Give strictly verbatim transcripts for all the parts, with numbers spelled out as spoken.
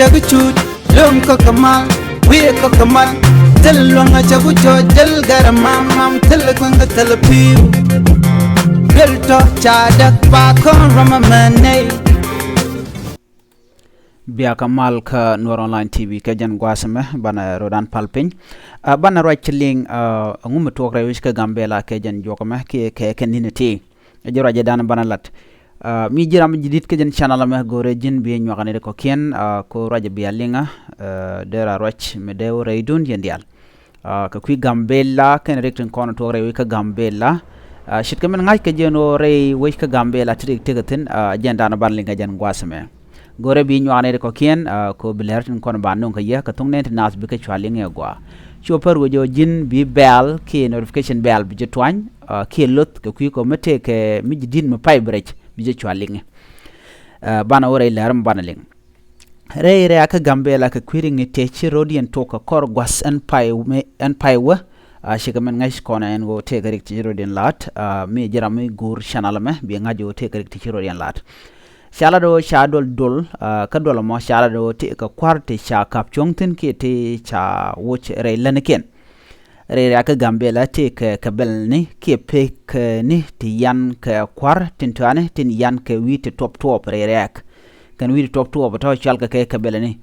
Cɛ bi cut lom kä kɛ mal, wi̱i̱ kä kɛ mal. Thil luäŋ a cɛ bi cɔɔc, thil gɛr a mam mam, thil kueŋ kä thil pi̱i̱u. Duel tɔ ca däk ba kɔn rɔm a mɛn nɛy. Bia kä mal kä Nuer Online T V kɛ jɛn gua̱a̱th ɛmɛ, banɛ rɔdan pal piny. Ah, banɛ ruac ci liŋ, ah, ɛŋu mi tuɔɔk rɛy wec kä Gambɛla kɛ jɛn juɔk ɛmɛ kiɛ kɛ kɛ ni̱n ɛ ti. Ɛ ji̱ ruacɛ dan banɛ lat. Ah, mi ji̱ ram ji̱ di̱t kä jɛn channel ɛmɛ, go̱rɛ ji̱n bi nyuak ni ri kɔ̱kiɛn, ah, ko ruacɛ bia liŋa, ah, dee ra ruac mi dee wä rɛy dun yɛn diaal. Ah, kɛ kui̱ Gambɛla kɛn rik tin kɔn tuɔk rɛy wec kä Gambɛla. Ah, ce̱tkɛ min ŋa̱c kɛ jɛn wä rɛy wec kä Gambɛla ti rik ti kɛ thi̱n, ah, jɛn dan banɛ liŋ kɛ jɛn gua̱a̱th ɛmɛ. Go̱rɛ bi nyuak ni ri kɔ̱kiɛn, ah, ko bi lɛr tin kɔn ba nuŋ kɛ yɛ kɛ thuŋ nɛn ti naath bi kɛ cua liŋ ɛ gɔaa. Cu pär wec ɔ ji̱n bi bell kiɛ notification bell bi ji̱ tuany, ah, kiɛ loth kɛ kui̱ kɔ mi tëëkɛ mi ji̱ di̱t mi pay bi rɛc bi ji̱ cua liŋ. Ah, banɛ wä rɛy lɛr mi banɛ liŋ. Rɛy rɛ̈ɛ̈kä Gambɛla kɛ kui̱ riŋ tëë ci rɔ̱diɛn tuɔk kɛ kɔr gua̱th ɛn pay mi, ɛn pay wä. Ah, cikɛ min ŋäc kɔn ɛn ɣöö tëëkɛ rik ci rɔ̱diɛn la̱t, ah, mi ji̱ ram mi guur channel ɛmɛ bi ŋa̱c ɣöö tëëkɛ rik ti ci rɔ̱diɛn la̱t. Ca lat ɣöö ca duɔl duɔl, ah, kä duɔl ɛmɔ ca lat ɣöö tëëkɛ kua̱r ti ca ka̱p cuɔ̱ŋ thi̱n kiɛ ti ca woc rɛy länikiɛn. Rɛy rɛ̈ɛ̈kä Gambɛla tëëkɛ kɛ bɛlni kiɛ pek, eh, ni ti yan kɛ kua̱r tin tɔani tin yan kɛ wi̱i̱ ti tuɔp tuɔp rɛy rɛ̈ɛ̈k. Kɛn wi̱i̱ ti tuɔp tuɔp tɔ cual kɛ kɛ kɛ bɛlni.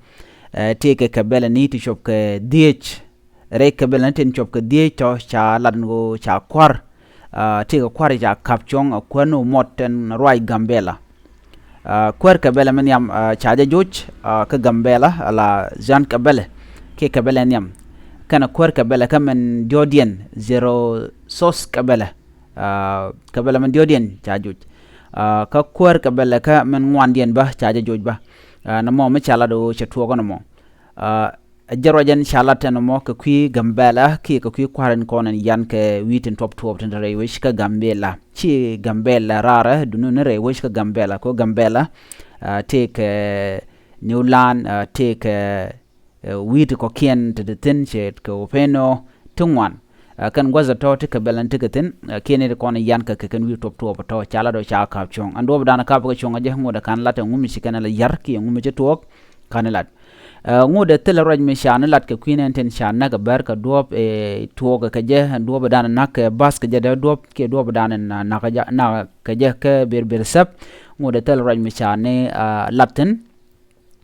Eh, tëëkɛ kɛ bɛlni ti cuɔp kɛ dhieec. Rɛy kɛ bɛlni tin cuɔp kɛ dhieec tɔ ca lat ni ɣöö ca kua̱r. Ah, tëëkɛ kua̱r ca ka̱p cuɔ̱ŋ a kuäär ni mɔt ɛn ruac Gambɛla. Ah, kuäär kɛ bɛlɛ mi nhiam, ah, ca jɛ joc, ah, kä Gambɛla, ala zian kɛ bɛlɛ, kiɛ kɛ bɛlɛ nhiam. Kɛnɛ kuäär kɛ bɛlɛ kä min diɔ̱ɔ̱diɛn, zero sos kɛ bɛlɛ. Ah, kɛ bɛlɛ min diɔ̱ɔ̱diɛn ca joc. Ah, kä kuäär kɛ bɛlɛ kä min ŋuandiɛn bä ca jɛ joc bä. Ah, nɔmɔ mi ca lat ɣöö cɛ tuɔɔk nɔmɔ. Ah, Ɛ jɛ ruac ɛn ca lat ɛn ɛmɔ kɛ kui̱ Gambɛla kiɛ kɛ kui̱ kua̱r in kɔn in yan kɛ wi̱i̱ tin tuɔp tuɔp tin te rɛy wec kä Gambɛla. Ci Gambɛla raarɛ duŋni ni rɛy wec kä Gambɛla. Kɛ Gambɛla, ah, tëëkɛ New Land, ah, tëëkɛ, eh, wi̱i̱ ti kɔ̱kiɛn ti ti thi̱n ce̱tkɛ Upendo ti ŋuan. Ah, kɛn gua̱th ɛ tɔ̱ ti kɛ bɛl ɛn ti kɛ thi̱n, ah, kiɛ ni ti kɔn in yan kɛ kɛ kɛn wi̱i̱ tuɔp tuɔp ɛ tɔ̱ ca lat ɔ ca ka̱p cuɔ̱ŋ. Ɛn duɔ̱ɔ̱p dan ka̱p kɛ cuɔ̱ŋ ɛ jɛ ŋot ɛ ka̱n lat ɛ ŋumi ci kɛn ɛ la ya̱r kiɛ ŋumi ci tuɔɔk ka̱n lat. Ah, ŋot ɛ thilɛ ruac mi ca ni lat kɛ kui̱n ɛn tin ca näk ɛ bär kɛ duɔ̱ɔ̱p, eh, tuɔɔk kɛ jɛ, duɔ̱ɔ̱p ɛ dan näk kɛ bath kɛ jɛ dee duɔ̱ɔ̱p kiɛ duɔ̱ɔ̱p ɛ dan näk kɛ jɛ, näk kɛ jɛ kɛ ber ber thäp. Ŋot ɛ thilɛ ruac mi ca ni, ah, lat thi̱n.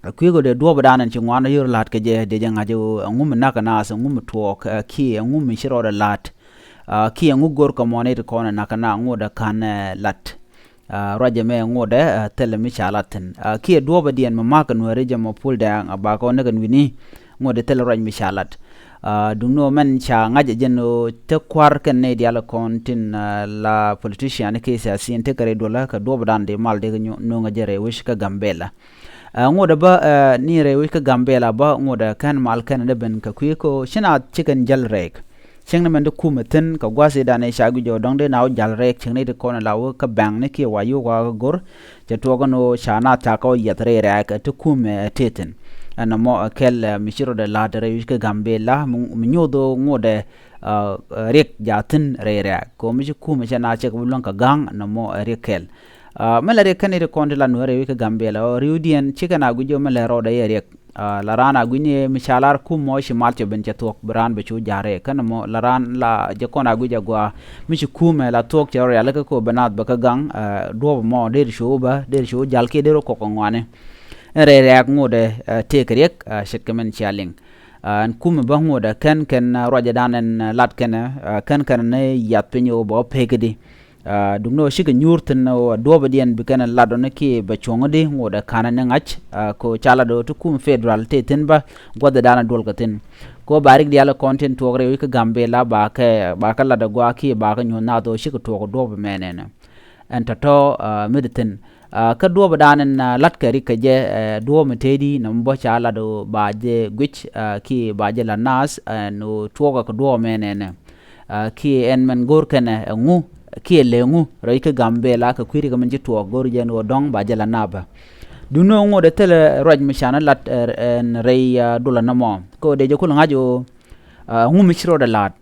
Kui̱ kɛ dee duɔ̱ɔ̱p ɛ dan ɛn ci ŋuan ɛ yör lat kɛ jɛ dee jɛ ŋa̱c ɛ ɣöö ɛŋu mi näk ɛ naath, ɛŋu mi tuɔɔk, ah, kiɛ ɛŋu mi ci rɔɔdɛ lat. Ah, kiɛ ɛŋu go̱r kɛ mɔni ti kɔn ɛ näk ɛ na ŋot ɛ ka̱n, eh, lat. Ah, ruacɛ mɛ ŋotdɛ, ah, thilɛ mi ca lat thi̱n. Ah, kiɛ duɔ̱ɔ̱pɛ diɛn mi ma̱a̱k kɛ Nuääri jɛ mɔ puɔ̱l dɛɛŋ, ah, bakɛ ɣöö näk ɛn wi̱ni, ŋotdɛ thilɛ ruac mi ca lat. Ah, duŋni ɣöö mɛn ca ŋa̱c ɛ jɛn ɣöö te kua̱r kɛn nɛy diaal kɔn tin, ah, la politician kiɛ siasin tekɛ rɛy duɔlä kɛ duɔ̱ɔ̱pɛ dan dee mal dee kɛ nööŋ ɛ jɛ rɛy wec kä Gambɛla. Ah, ŋotdɛ bä, ah, ni rɛy wec kä Gambɛla bä ŋotdɛ kɛn mal kɛn dee ben kɛ kui̱ kɛ ɣöö ci naath ci kɛn jäl rɛɛk. Cieŋni mɛn ti kumɛ thi̱n kɛ gua̱thidan ëë ca guic ɔ dɔ̱ŋ dee na wä jal rɛɛk cieŋni ti kɔn la wä kä bɛŋni kiɛ wa yio̱k wa kä go̱r. Cɛ tuɔɔk ɛn ɣöö ca naath ca kɛ wä yiath rɛy rɛɛk ɛ ti kumɛ ɛ tëë thi̱n. Ɛn nɔmɔ ɛ kɛl, ɛ, mi ci rɔɔdɛ la̱t rɛy wi̱c kä Gambɛla mi, mi nyoth ɣöö ŋotdɛ, ɛ, ɛ, riɛk jaathin rɛy rɛɛk kɛ ɣöö mi ci kumɛ cɛ naath cɛ kɛ bi luäŋ kɛ ga̱ŋ nɔmɔ ɛ riɛk kɛl. Ɛ, mi la riɛk kɛn iti kɔn ti la Nuäär rɛy wi̱c kä Gambɛla ɔ ri̱wdiɛn cikɛ na guic ɔ mi lɛ rɔɔdɛ yɛ riɛk. Ah, la raan a gui̱ni mi ca lar kum mɔ ci mal cɛ ben cɛ thuɔ̱k bi raan bɛ cu ja̱rɛ. Kɛn mɔ la raan la jɛ kɔn a gui̱c a gɔaa mi ci kumɛ la thuɔ̱k cɛ rɔ rialikä ko bɛ naath bɛ kä gaŋ, ah, duɔ̱ɔ̱p mɔ der cu bä, der cu jal kiɛ der kɔk ŋuani. Ɛn rɛy rɛɛk ŋotdɛ, ah, tëëk riɛk, ah, ce̱tkɛ mɛn cia liŋ. Ah, ɛn kumɛ bä ŋotdɛ kɛn kɛn, ah, ruacɛ dan ɛn, ah, lat kɛnɛ, ah, kɛn kɛn ni yath piny ɣöö bɛ wä pek di. Ah, duŋni ɣöö cikɛ nyuur thi̱n ɣöö duɔ̱ɔ̱pä diɛn bi kɛn lat ɔni kiɛ bɛ cuɔ̱ŋ di ŋotdɛ ka̱n ni ŋa̱c, ah, kɛ ɣöö ca lat ɣöö ti kum federal tëë thi̱n bä gua̱thdan duɔl kɛ thi̱n. Kɛ ɣöö ba rik diaal kɔn tin tuɔɔk rɛy wi̱c kä Gambɛla ba kɛ, ba kɛ lat ɛ gɔaa kiɛ ba kɛ nyuɔ̱th naath ɣöö cikɛ tuɔɔk duɔ̱ɔ̱pä mɛnɛnɛ. Ɛn tɔ̱tɔ̱, ah, mi di thi̱n. Ah, kä duɔ̱ɔ̱pä dan ɛn, ah, lat kɛ rik kɛ jɛ, eh, duɔ̱ɔ̱p mi tëëdi nɔmɔ bä ca lat ɣöö ba jɛ guic, ah, kiɛ ba jɛ la naath, ɛn ɣöö tuɔɔkɛ kɛ duɔ̱ɔ̱pä mɛnɛnɛ. Ah, kiɛ ɛn mɛn go̱o̱r kɛnɛ ɛŋu kiɛ lɛ ŋu rɛy kä Gambɛla kɛ kui̱ri kɛ mɛn ci tuɔɔk go̱o̱r jɛ ɛn ɣöö dɔ̱ŋ ba jɛ la napä. Duŋni ɣöö ŋotdɛ thilɛ ruac mi canɛ lat, eh, ɛn rɛy, ah, dulä nɔmɔ kɛ ɣöö dee jɛ kulɛ ŋa̱c ɣöö, ah, ŋu mi ci rɔɔdɛ la̱t.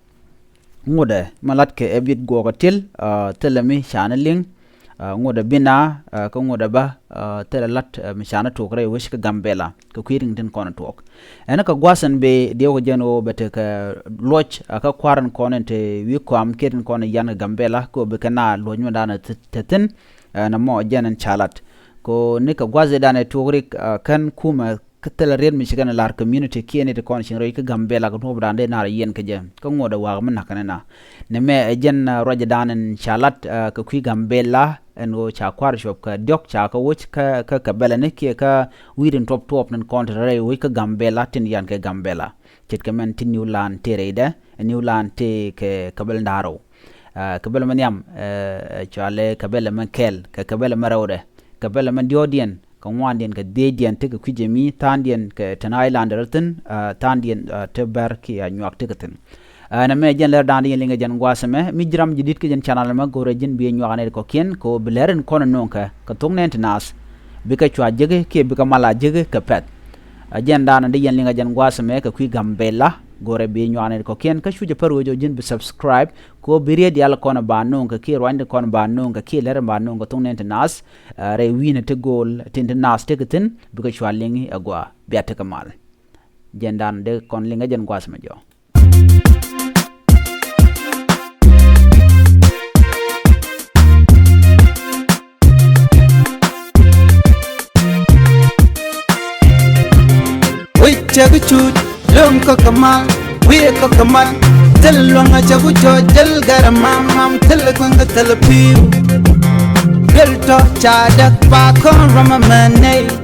Ŋotdɛ mi latkɛ ɛ biɛt guɔ̱ɔ̱k ɛ ti̱el, ah, thilɛ mi canɛ liŋ. ŋotdɛ bi na kä ŋotdɛ bä thilɛ lat mi canɛ tuɔɔk rɛy wec kä Gambɛla kɛ kui̱ riŋ tin kɔn tuɔɔk. Ɛn kä gua̱th ɛn bee diɛw kɛ jɛn ɣöö bɛ tekɛ luɔc kä kua̱r in kɔn in te wi̱i̱ kɔam kiɛ tin kɔn in yan kɛ Gambɛla kɛ ɣöö bikɛ na luɔc mi danɛ te thi̱n. Ɛn ɛmɔ jɛn ɛn ca lat kɛ ɣöö ni kɛ gua̱th in danɛ tuɔɔk rik kän kumɛ kä thilɛ riet mi ci kɛn lar community kiɛ ni ti kɔn cieŋ rɛy kä Gambɛla kɛ nuɔp dan dee nar yiɛn kä jɛ kä ŋuɔt ɛ wakä mi nakä ni na. Ni mɛ ɛ jɛn ruacdan in ca lat kɛ kui̱ Gambɛla ɛn ɣöö ca kua̱r cuɔp kɛ diɔ̱k ca kɛ woc kä kɛ bɛlɛ ni kiɛ kä wi̱i̱ tin tuɔp tuɔp ni kɔn ti rɛy woc kä Gambɛla tin yan kɛ Gambɛla. Ce̱tkɛ mɛn ti New Land tëë rɛydɛ ɛ New Land tëë kɛ kɛ bɛl nda̱rɛw. Kɛ bɛl mɛ nhiam cualɛ kɛ bɛl mɛ kɛl kɛ kɛ bɛl mɛ rɛwdɛ kɛ bɛl mɛ diɔ̱ɔ̱diɛn kɛ ŋuandiɛn kɛ dhiecdiɛn tekɛ kui̱ jɛ mi tha̱a̱ŋdiɛn kɛ tɛn island rɛ thi̱n. Tha̱a̱ŋdiɛn te bɛr kiɛ nyuak tekɛ thi̱n. Ɛn ɛmɛ jɛn lɛr da̱a̱n di yɛn liŋɛ jɛn gua̱a̱th ɛmɛ mi ji̱ ram ji̱ di̱t kä jɛn channel ɛmɛ go̱rɛ ji̱n bi nyuak nɛy ti kɔ̱kiɛn kɛ ɣöö bi lɛr in kɔn in no̱o̱ŋkɛ kɛ thok nɛn ti naath bikɛ cua jek kiɛ bikɛ mal a jek kɛ pɛ̈th. Ɛ jɛn da̱a̱n di yɛn liŋɛ jɛn gua̱a̱th ɛmɛ kɛ kui̱ Gambɛla go̱rɛ bi nyuak nɛy ti kɔ̱kiɛn kä cu jɛ pär wec ɣöö ji̱n bi subscribe kɛ ɣöö bi riet diaal kɔn ba no̱o̱ŋkɛ kiɛ ruany ti kɔn ba no̱o̱ŋkɛ kiɛ lɛr in ba no̱o̱ŋkɛ thok nɛn ti naath. Rɛy wi̱i̱nɛ ti go̱o̱l tin ti naath tekɛ thi̱n bikɛ cua liŋ ɛ gɔaa bia tekɛ mal. Jɛn da̱a̱n dee kɔn liŋ ɛ jɛn gua̱a̱th mɛ jɔ̱ɔ̱. Wi̱c cɛ bi cuc lo̱ŋ kä kɛ mal wi̱i̱ kä kɛ mal. Thil luäŋ a cɛ bi cuc thil gɛr mam mam thil kueŋ kä thil pi̱i̱u. Thil tɔ ca däk ba kɔn rɔm a mɛ nɛy.